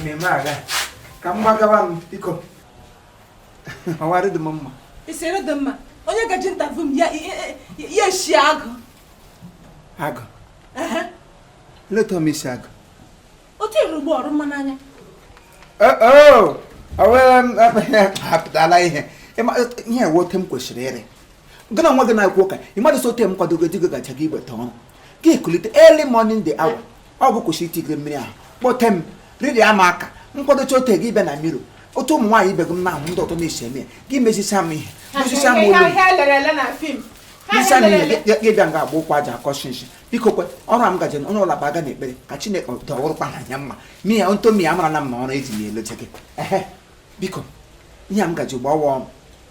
Mmemme aga ka m gbagawa m, biko. Ọwarị dị m mma. Isere dị mma. Onye gaji interview m ya ya eshi agụ. Agụ? Leta m isi agụ. Otu ịrụ ugbo ọrụ mma n'anya. Apụtala ihe ihe ewe ote m kwesịrị ịrị gị na onwe gị na-ekwu ụka. Ị madụ sị ote m kwadogo di gị gacha gị igbeta ọrụ gị ekulite early morning, the hour ọ bụ kwesịrị itigere mmiri ahụ kpọte m riri ama aka nkwadocha ote gị bịa na mmiri otu ụmụ nwaanyị ibe gị m na-ahụ ndị ọtọ na-esi eme ya. Gị mezicha m ihe, mezicha m olu m. Ihe elere ele na film. Mezicha m ihe, gị bịa nga agba ụkwụ aja akọ shinshi. Biko kwe, ọrụ a m gaje, onye ọla baga n'ekpere ka Chineke dọwụrụkwa na anya mma mi ya ntomi ya mara na m na ọrụ eji m eloche gị. Ehe, biko, ihe a m gaji gbawa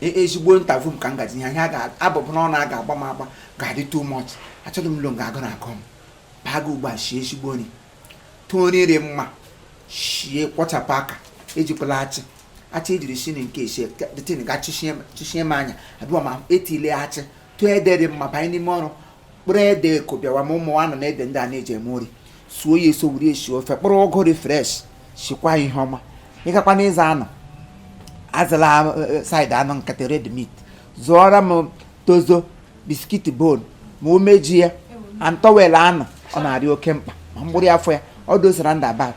ezigbo interview m ka m gaji ihe ihe a ga-abụbụ n'ọnụ a ga-agba m agba ga-adị too much. Achọghị m lo nga agụ na agụ m baa gị ugbu a. Shie ezigbo nri, tụọ nri dị mma, shie, kwọchapụ aka. Ejikwala achị achị ejiri si na nke esi detin ga chịchie m anya abịa ma etile achị. Tụọ ede dị mma, banye n'ime ọrụ, kpụrụ ede eko bịawa ma ụmụ anụ na ede ndị a na-eji eme ori, suo ya eso wuri esi ofe, kpụrụ ụgụ dị fresh, shikwa ihe ọma. Ịgakwa n'ịza anụ, azụla side anụ nkịtị, red meat. Zụọrọ m tozo, biscuit bone, ma umeji ya and towel anụ. Ọ na-arị oke mkpa ma mgbụrụ afọ ya ọ dozara ndabat.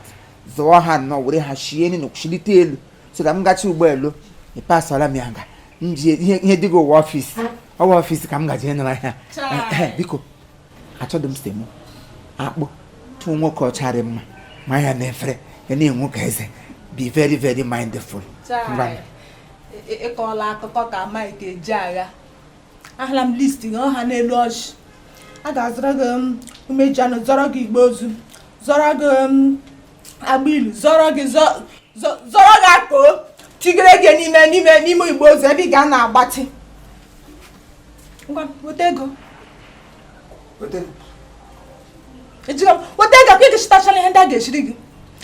Zụọ ha nnọọ, were ha shie nri na shilite elu so that m gachi ụgbọelu ịpasọla m ya nga nji ihe ihe dịghị ụwa office ọwa office ka m gaji ịnara ya. Chai. Biko, achọghị m semo akpụ tụ nwoke ọcha dị mma ma ya na efere ya na-enwu ka eze. Be very very mindful. Ngwa. Chai. Ịkọọla akụkọ ka Mike eji agha. Ahụla m list gị ọha n'elu ọjị. A ga-azọrọ gị umeji anụ, zọrọ gị igbe ozu, zọrọ gị agba ilu, zọrọ gị zọrọ gị akpo tigere gị n'ime igbe ozu ebe ị ga na-agbatị. Ngwa, weta ego. Ejiga m weta ego ka ị ga-echitachala ihe ndị a ga-esiri gị.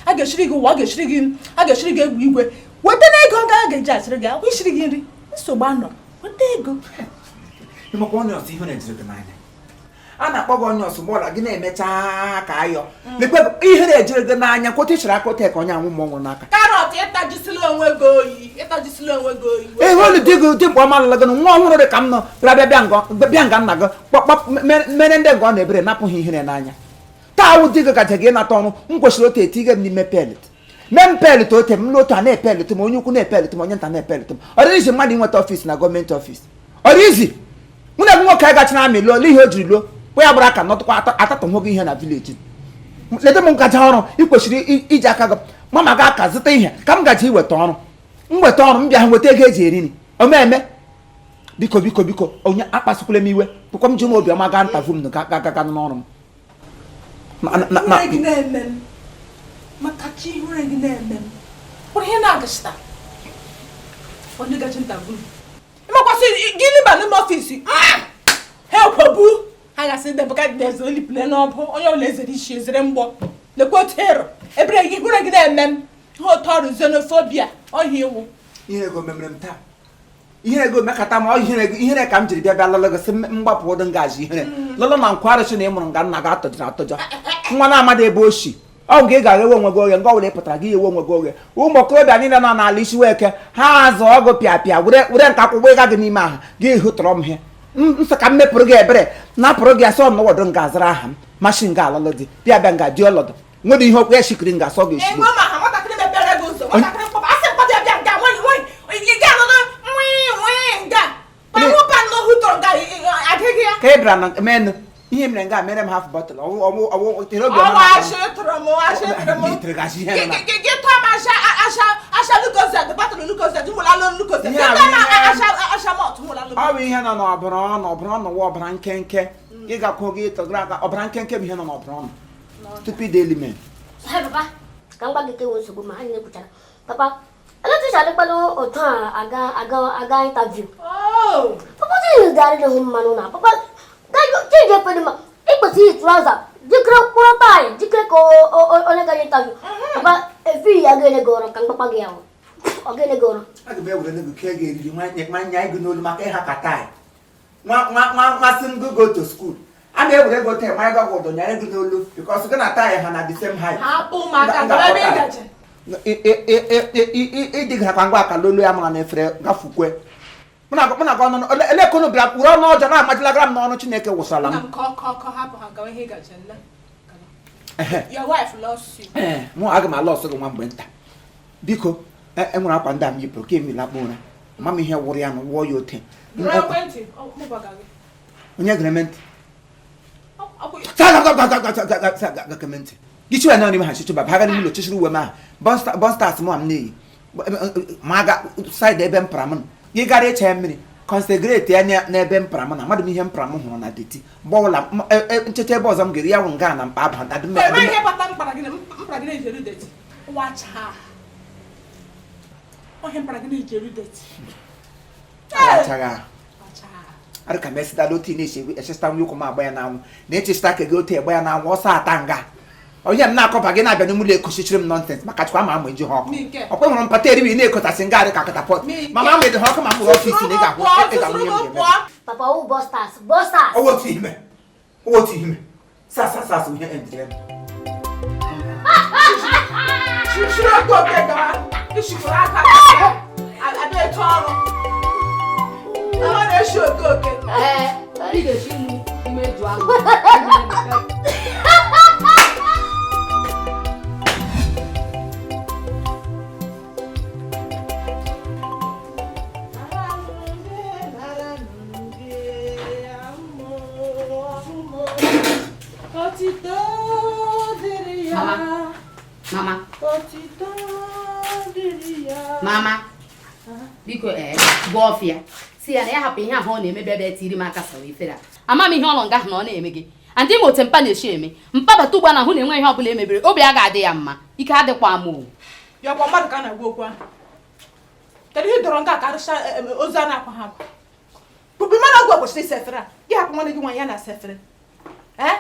A ga-esiri gị ụwa, a ga-esiri gị, a ga-esiri gị egwu igwe. Weta na ego ga a ga-eji asịrị gị akwa isiri gị nri. Nsogbu anọ, weta ego. Ịmakwa onions, ihe na-ejiri gị n'anya a na-akpọ gị onions mgbe ọla gị na-emecha ka ayọ lekwe ihe na-ejiri gị n'anya kwota ịchara aka ote ka onye anwụ mmọnwụ n'aka. Carrot, ịtajisila onwe gị oyi, ịtajisila onwe gị oyi. Ee, olu di gị dị mkpa ọma lụrụ gị na nwa ọhụrụ dị ka m nọ bịara bịa bịa ngọ bịa nga nna gị kpọkpọ mere ndị nga ọ na-ebere napụ ha ihere n'anya. Taa awụ di gị gaje gị ịnata ọrụ m kwesịrị otu etiga m n'ime pelet mee m pelet ote m n'otu a na-epelet m, onye ukwu na-epelet m, onye nta na-epelet m. Ọ dịghị izi mmadụ inweta office na gọọmenti office. Ọ dị izi mụ na gị nwoke gachara amị lụọ ihe o jiri lụọ kpụ ya gbara aka nọtụkwa atatụ hụ gị ihe na village. Leta m ngaji ọrụ ị kwesịrị iji aka gị mama gị aka zụta ihe ka m gaji iweta ọrụ m weta ọrụ m bịa ha nweta ego eji eri nri omeme. Biko, biko, biko, onye akpasukwala m iwe bụkwa m ji m obiọma gaa interview m ga ga ga n'ọrụ m Ihere gị na-eme m maka chi. Ihere gị na-eme m kpụrụ ihe na-agachita onye gachi interview ịmakwasị gịnị ba n'ime office ha ekwebu ha gasị Nebukadneza olipụle n'ọbụ onye ọbụla ezere isi ezere mgbọ. Lekwa otu ịrụ ebere gị, ihere gị na-eme m ha otu ọrụ xenophobia ọhịa iwu. Ihe ego memere m taa, ihe ego mekata ma ọ ihere ka m jiri bịa bịa lọlọ gị sị mgbapụ ụdị ngaji ihere lọlọ na nkwa arụsị na ị mụrụ nga nna gị atọjiri atọjọ nwa na-amadị ebe o si. Ọ nke ị ga-aghewe onwe gị oghe nga ọbụla ị pụtara gị ewe onwe gị oghe. Ụmụ okorobịa niile nọ n'ala isi weke ha azụ ọgụ pịa pịa were were nka akwụkwọ ịga gị n'ime aha gị hụtọrọ m ihe nsọ ka m mepụrụ gị ebere napụrụ gị asọ n'ọwọdụ nga azara aha m mashin nga alọlọ dị bịa bịa nga dị ọlọdụ nwere ihe okwu ya shikiri nga asọ gị eshigbo. Enwe ma ha nwatakịrị mepere gị ụzọ, nwatakịrị mkpọba asị mkpọba bịa nga nwanyị nwanyị ị ga-anọ nwii nwii nga panwụ panụ hụtọrọ nga adịghị ya. Ka ị bịara na menụ ihe mere nga mere m half bottle ọwụ ọwụ ọwụ tere obi ọma ọwa na-akpọ m. Ashị tụrụ m, ashị tụrụ m. Ị tere gị ashị ihe nọ na gị gị tụọ m asha asha asha Lucozade bottle Lucozade nwụlalụ Lucozade. Ihe gị a tụọ m bụ ihe- asha asha malt nwụlalụ. Ọ bụ ihe nọ n'ọbara ọnụ, ọbara ọnụ wụ ọbara nkenke. Gị gakwuo gị tọgara aka ọbara nkenke bụ ihe nọ n'ọbara ọnụ, stupid element. Hai, papa, ka m gwa gị kewe nsogbu ma anyị na-ekwuchara. Papa, eletrik adịkwanụ otu a aga aga aga interview. Oh! Papa, change garị hụ mmanụ na papa change efe dị mma. Ị kwesịrị iyi trouser, jikere mkpụrụ tie, jikere ka onye gara interview. Papa, efi ya ga-ele gị ụra ka mgbakwa gị ahụ. Ọ ga-ele gị ụra. Aga m ewere gị kee gị eriri nwanya gị n'olu maka ịha ka tie nwa nwa nwa nwa sị m go go to school. A na-ewere gị ote manya gị ụdọ nyere gị n'olu because gị na tie ha na the same height. Hapụ maka Nga- gawa ebe ị nga- gaje. Ịdịgarakwa ngwa aka lolu ya mara na efere gafukwe. Mụ na gị ọnụ elekonu bịara kwuru ọnụ ọjọọ na-amajilagara m n'ọnụ Chineke wụsala m. Ee, mụ aga m ala ọsọ gị nwa mgbe nta. Biko, enwere akwa ndị a m yipụrụ ka emi lakpụ ụra. Ama m ihe wụrụ ya na wụọ ya ote. Onye gere m ntị? Ntị. Gị chiwa na n'ime ha chichụba baga n'ime ụlọ chịchịrị uwe m ahụ. Bọnstas mụ m na-eyi. Ma aga saịdị ebe m para m nọ. Gị gara ịcha ya mmiri. Kọnsegreti ya n'ebe m para m na amadụ m ihe m para m hụrụ na deti. Mgbe ọbụla nchecha ebe ọzọ m ga-eri ya wụ nga na mkpa aba. Arụ ka mesịtala otu na-eche echesta nwa ụkwụ m agba ya n'anwụ na-echesta ka gị otu egba ya n'anwụ ọsọ ata nga onye m na-akọba gị na-abịa n'ime ụlọ ekosichiri m nọnsens maka chukwa ma ama eji ha ọkụ ọkwa hụrụ mpata eribi na-ekotasị ngarị ka katapọt mama ama eji ha ọkụ ma m hụrụ ọfịs na ị ga-ahụ ị ga-ahụ ihe m ga-eme. Papa wụ bọstas bọstas. Ọwụ otu ime ọwụ otu ime sasa sasa ihe endire m. Mama. Mama. Biko gwa ọfịa si ya na ya hapụ ihe ahụ ọ na-emebi ebe tiri m aka sawa efere a. Ama m ihe ọ nọ nga ahụ na ọ na-eme gị. Andị ma otu mpa na-eshi eme. Mpa bata ugbu a na ahụ na-enwe ihe ọ bụla emebiri obi a ga-adị ya mma. Ike adịkwa m o. Ya kwa mmadụ ka a na-agwa okwu ahụ. Kedu ihe dọrọ nga ka arụcha ozu a na-akwa ha akwa? Bụbụ mana ọgwụ kwesịrị ịsa efere a. Gị hapụ nwanne gị nwaanyị ya na-asa efere. Eh?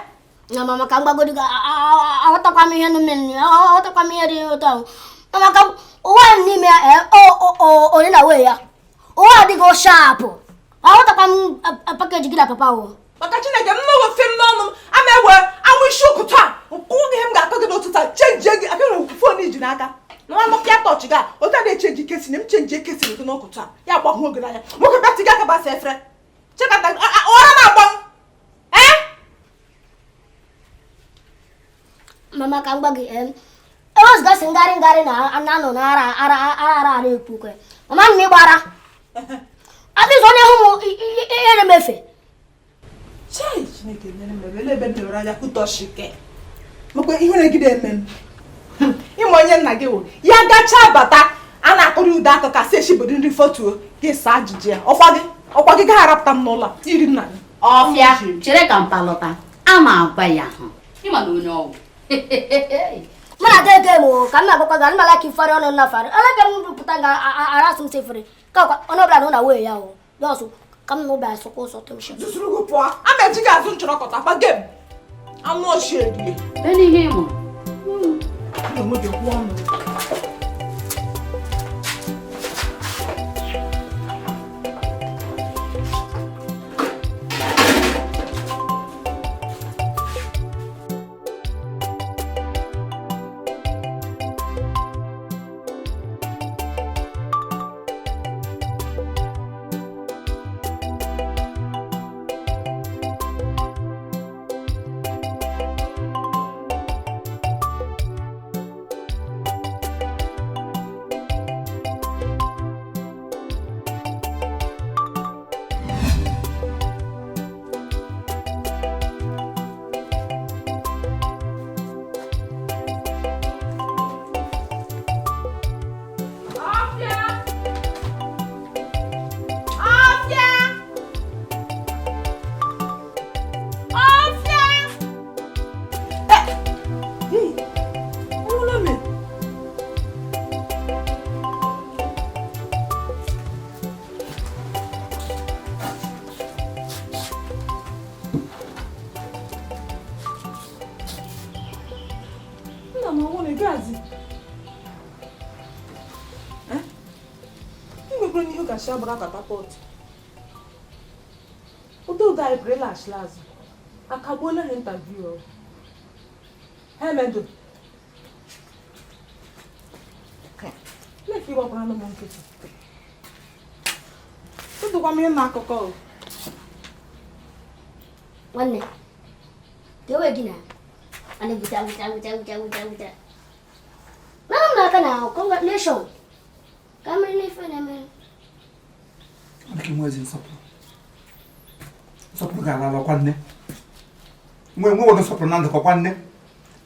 Na mama ka m gbagoro gị aghọtakwa m ihe nụ aghọtakwa m ihe dị ụtọ ahụ. Mama ka ụwa n'ime ya onye na wee ya. Ụwa adịghị shaapụ. Aghọtakwa m pakeji gị na papa o. Maka Chineke m nọghị ofe m n'ọnụ m ama ewe anwụ isi ụkụtụ a nkwụ gị ihe m ga-akọ gị n'ụtụtụ a chenjie gị aka nwere fon iji n'aka. Na nwa Nokia tọọchị gị a otu a na-echenji kesin m chenjie kesin gị n'ụkụtụ a ya gbahụ oge n'anya. Nwoke bịa tiga aka gbasa efere. Chekata ụra na-agba m. Eh? Mama ka m gwa gị ewezụga si ngarị ngarị na anọ na ara ara ara ara ara ekwu mama m ịgbara adịghị onye hụ m ihere m efe. Chai Chineke mere m ebele ebe m lewere anya kwutọshike. Mekwe ihere gị na-eme m. Ịma onye nna gị wụ ya gachaa bata a na-akụrụ ude aka ka si eshibodo nri fotuo gị saa ajụjụ ya ọkwa gị gaghị arapụta m n'ụlọ iri nna gị. Ọfịa chere ka mpa lọta a na-agwa ya ahụ ịma na onye ọwụ. Mụ na ego emo ka m na-agwakwa gị anụmala ka ifere ọnụ na fara ele ebe m pụta ga arasị m sefere ka onye ọbụla na ụna wee ya o dọsụ ka m na ụbịa asụkwa ụsọ tụmshi. Zụzụrụ gị pụọ a ma eji gị azụ nchọrọkọta kwa gem anụ ochie rie. Lee ihe ị mụrụ. Ọnụ. Ụdọ anyị pụrụ ịlaghachila azụ akagbuola ha intaviu ha emendo. Ka ị gbakwara m nkịtị. Tụtụkwa m ihe n'akụkọ o. Nwanne, kewe gị na a na-egwucha gwucha gwucha gwucha gwucha gwucha. Nara m n'aka na congratulation. Ka mere n'ife na-eme. Maka inwe ezi nsọpụrụ. Nsọpụrụ ga-ala kwa nne. Nwe nwe were nsọpụrụ na ndụ kwa nne.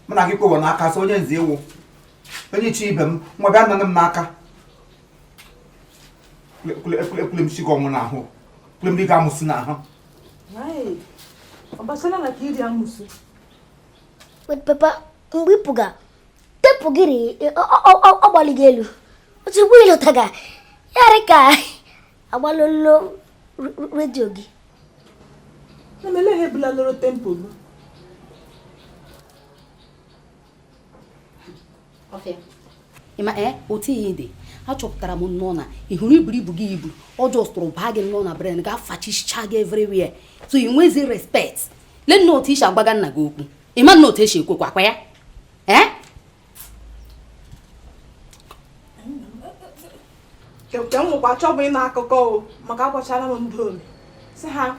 Mụ na gị kwewo n'aka sị onye nze ewu. Onye chi ibe m nwa bịa nana m n'aka. Ekwule m shi gị ọnwụ n'ahụ. Ekwule m dị gị amụsụ n'ahụ. Ọ gbasara na ka iri amụsụ. Wait, papa, mgbe ị pụga, tepụ gị ọ gbalị gị elu. Ozugbo ị lọtaga, ya rị ka agbalolo redio gị. Emele ha ebula loro tempo gị. Ọfịa. Ịma ee otu ihe dị achọpụtara m nnọọ na ị hụrụ iburu ibu gị ibu ọ jọstụrụ baa gị nnọọ na brain ga-afachicha gị everywhere, so ị nwezi respect. Lee nnọọ otu isi agbaga nna gị okwu, ịma nnọọ otu esi ekwekwa akwa ya ee. Ke m nwekwa chọbụ ịnụ akụkọ o maka agwachala m ndị ome sị ha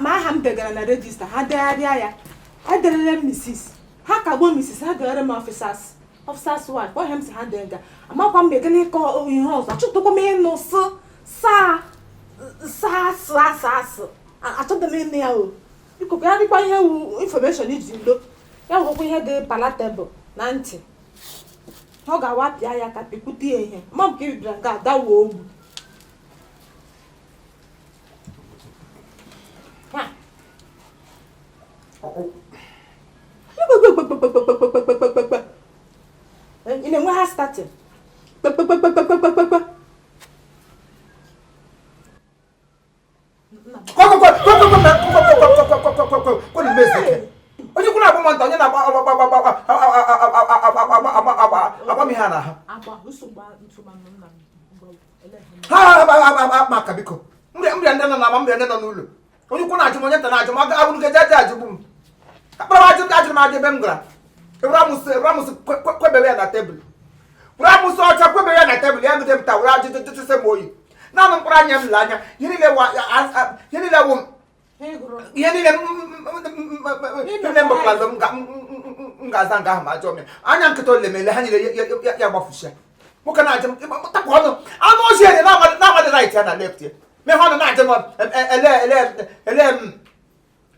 ma aha m degara na register ha degharịa ya, ederele m Mrs. ha kagbuo Mrs. ha degharị m officers wife ọhịa m si ha dega amakwa m ekele ịkọ ihe ọzọ achọpụtakwa m ịnụ sị saa saa asụ asụ asụ achọpụta m ịnụ ya o. Biko ka ya dịkwa ihe wu information iji lo ya nwekwa ihe dị palatable na ntị ọ ga-awapịa ya ka pikwute ya ihe ma m ka i bịara nke a dawo ogbu. Ị na-enwe ha starting kpekpekpekpekpekpekpe. Onye kwuru agba nta onye na-agba agba m ihe a n'ahụ. Ha maka biko mbịa ndị nọ n'ama mbịa ndị nọ n'ụlọ onye ukwu na-ajụ m onye nta na-ajụ m agụrụ nkeji aja ajụgbu m akpara ajụ ajụrụ m ajụ ebe m gara ewere amụsụ kwebebe ya na tebụl were amụsụ ọcha kwebebe ya na tebụl ya gide m taa were ajụjụ jụjụsị m oyi naanị mkpụrụ anya m le anya ihe niile ihe niile wụ ihe niile niile mbọkwala m ga-aza nga ahụ ma ajụọ m ya anya nkịta ole m ele ha niile ya gbafusia nwoke na-ajụ m tapụ ọnụ anụ ozi ere na-amadị right ya na left ya mee ha ọnụ na-ajụ m ele ele ele m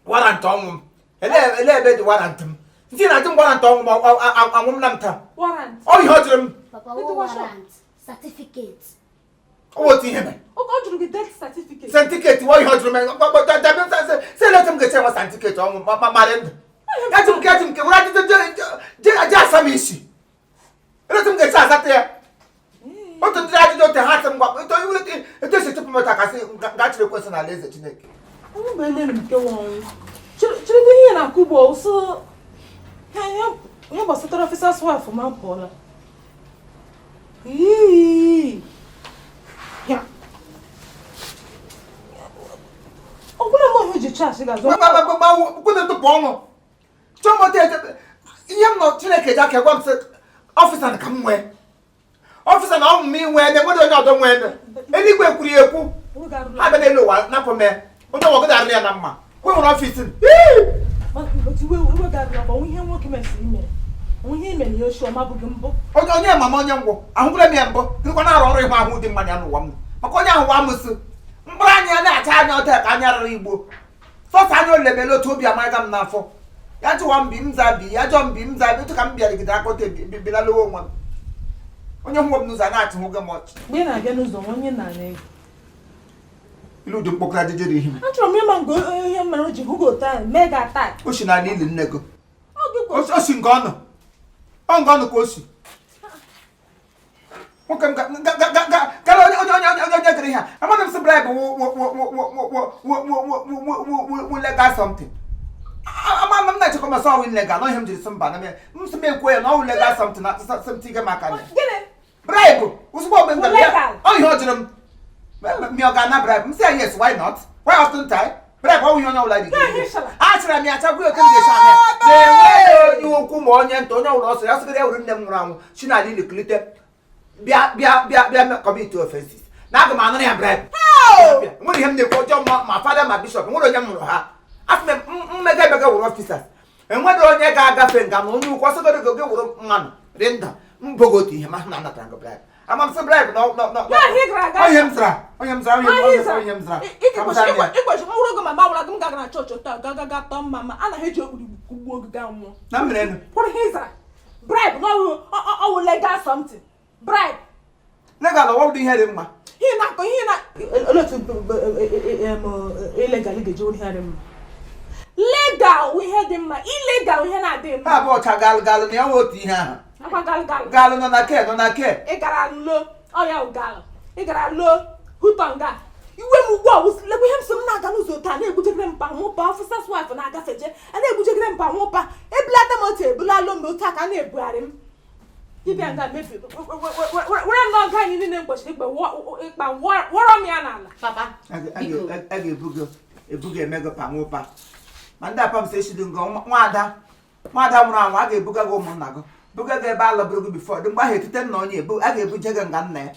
warrant ọnwụ m ele ele ebe dị warrant m ndị na-ajụ m warrant ọnwụ m anwụ m na m taa ọ ihe ọ jụrụ m. Papa, warrant certificate. Ọ bụ otu ihe mere. Ọ jụrụ gị death certificate. Certificate wọ ihe ọ jụrụ m sị eleta m ga-eche nwa certificate ọnwụ marị ndụ ya jụ m nke ya jụ m nke were ajụjụ je asa m isi eleta m ga-eche asata ya otu ndị ajụjụ otu ha sị m gwa etu esi chụpụ m otu akasị ga chịrị ekwesị n'ala eze Chineke. Chịrịgo ihe na-akụ ugbo ụsụ ihe gbasatara officer's wife ma pụọla. Ya ọgwụna m ọhịa ji chaasị ga-azụ kwụna ntụpụ ọnụ chọmọta ihe m nọ Chineke ji aka gwa m sị officer ka m nwee officer na ọmụ m inwe ebe nwere onye ọdọ nwee ebe eluigwe kwuru ya ekwu ha bịa n'elu ụwa napụ m ya onye ọgọdọ arịrị ya na mma kwe nwere office ihe nwoke mesịrị mere ihe mere ya ochie ọma bụghị mbụ onye onye mama onye ngwụ ahụgwere m ya mbụ dịkwa na-arụ ọrụ ịhụ ahụ dị mmanya n'ụwa m maka onye ahụ wa amụsị mkpụrụ anya ya na-acha anya ọta ka anya rara igbo sọsọ anya ole mele otu obi amaga m n'afọ ya jụwa m bi m za bi ya jụọ m bi m za bi otu ka m bịarigide aka otu ebilalowe onwe m onye hụ m n'ụzọ a na-achị hụ gị m ọchị mgbe ị na-abịa n'ụzọ onye na-ana ego ilu ụdị mkpọkọrọ ajụjụ dị ihe achọrọ m ịma nke ihe mere o ji hụ gị otu ahụ mee gị attack. O si n'ala ili nne gị o si nke ọnụ ọ nke ọnụ ka o si nwoke m gara onye onye onye onye onye gere ihe a amaghị m sị bribe wụ legal something ama m na-echekwa masị ọwụ legal na ihe m jiri sị mba na m sị m ekwuo ya na ọwụ legal something na something ga maka ya bribe ozugbo mgbe m gara ya ọ ihe ọ jụrụ m mi ọ ga-ana bribe m sị ya yes, why not, why often time bribe ọwụ ihe onye ọbụla dị achara m ya achagwu oke m ga-esi ahụ ya na-enweghị onye ukwu ma onye nta onye ọbụla ọsọ ya sịgara ya wuru nne m nwụrụ anwụ si n'ala ili kulite. Bịa bịa bịa bịa commit offenses na aga m anụrụ ya bribe. Nwere ihe m na-ekwu ọjọọ, ma fada ma bishọp, nwere onye m mụrụ ha. Asị m mmega emega wụrụ officers, enweghị onye ga-agafe nga ma onye ukwu ọsọgoro gị wụrụ mmanụ rinda mbogo otu ihe ma na anatara gị bribe. Ama m sị bribe na onye m zara, onye m zara, onye m zara. Ịkwechi mkpụrụ oge mama gwara gị m gaga na chọọchị taa gaga ga tọọ mma ma anaghị eji okpuru gbuo oge ga nwụọ. Na mere enu kwụrụ ihe ịzara bribe na ọwụ legal something bribe. Legal ọwụ dị ihe dị mma. Ihe na-akọ ihe na olee otu illegal ga-eji wụrụ ihe dị mma? Legal ihe dị mma, illegal ihe na-adịghị mma. Ha abụọ ọcha galụ galụ na ya nwe otu ihe ahụ. Akwa galụ galụ. Galụ nọ na ke nọ na ke. Ị gara lo ọya galụ. Ị gara lo hụtọnga. Iwe m ugbu a lekwa ihe m so m na-aga n'ụzọ taa na-egbujegere mpa nwụpa officers wife na-agafeje a na-egbujegere mpa nwụpa ebulata m otu ebulalụ m otu aka na-ebugharị m. Dibịa nga mebi were nnọọ ga anyị niile mkpochiri ịkpa wọrọ m ya n'ala. Papa, biko. A ga-ebugo ebugo emego pa nwụpa ma ndị apam si eshido ngo nwaada nwaada nwụrụ anwụ a ga-ebuga gị ụmụnna gị buga gị ebe a lọbụrụ gị bifọ dị mgbe ahụ etute nna onye ebu a ga-ebuje gị nga nna ya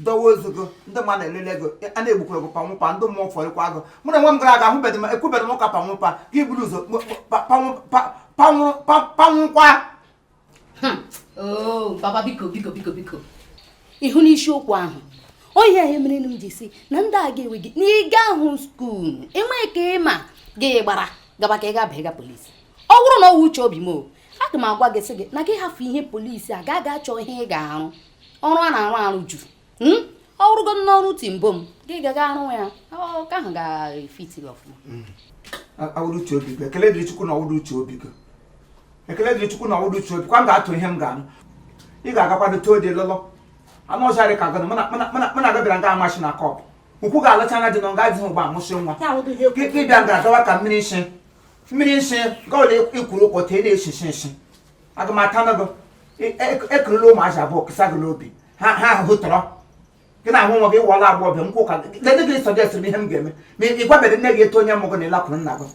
dọwa ozu gị ndị mmadụ na-elele gị a na-egbukwara gị panwụpa ndị mmụọ fọrịkwa gị. Mụ na onwe m gara aga ahụbeghị m ekwubeghị m ụka panwụpa gị buru ụzọ panwụkwa. Papa biko biko biko biko ịhụ n'isiokwu ahụ onye ahụ mere m ji si na ndị a ga-enwe gị n'ịga ahụ skuul enweghị ka ịma gị gbara gaba ka ị ga bịa polisi. Ọ bụrụ na ọ wụ uche obi m aga m agwa gị sị gị na gị hafụ ihe polisi a ga achọ ihe ị ga-arụ ọrụ a na-arụ arụ juru. Ọ bụrụgo n'ọrụ timbom gị gaga arụ ya ọ ka ahụ ga-efiti gị ọfụma. Awụrụ uche obi gị ekele dịrị Chukwu na ọwụrụ uche obi gị ekele dịrị Chukwu na ọwụrụ uche obi kwa m ga-atụ ihe m ga-anụ. Ị ga-agakwado too dị lọlọ anụ ọcha dị ka gị mụ na gị bịara nga amachi na kọpụ ukwu ga-alọcha na dị nọ nga adịghị ụgba amụsị nwa gị bịa nga agawa ka mmiri nshi mmiri nshi gọọlụ ikwuru ụkwụ tee na-eshi nshi nshi aga m ata gị ekerela ụmụazị abụọ kesa gị n'obi ha ha hụtọrọ gị na-ahụ nwa gị wọla agbọghọbịa nkwụ ụka lede gị sọjesịrị m ihe m ga-eme ma ị gwabeghị nne gị eto onye mụ gị na ịlakwuru nna gị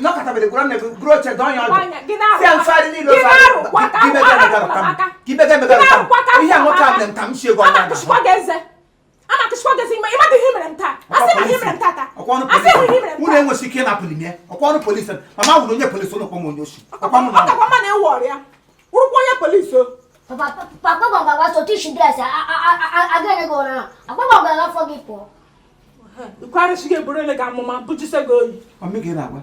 nọkọtabeghị gwara nne gị gụrụ oche dọọ ya ọdụ si ya mfegharị niile ofe gị mega emega ihe a nwoke a mere m ka m si ego ọnya unu enwesị ike ịnapụ n'ime ya ọkwa ọrụ polisi mama wụrụ onye polisi ụlọ kpọm onye oshi ọkwa mụ na ọkwa na ewu ọrịa wụrụkwa onye polisi o. Papa gwagwa so tishi dress agaghị gị ụra akpa gwagwa afọ gị pụọ. Ikwarịsị gị eburu ele gị amụma bujise gị oyi. Ọmị gị na-agwa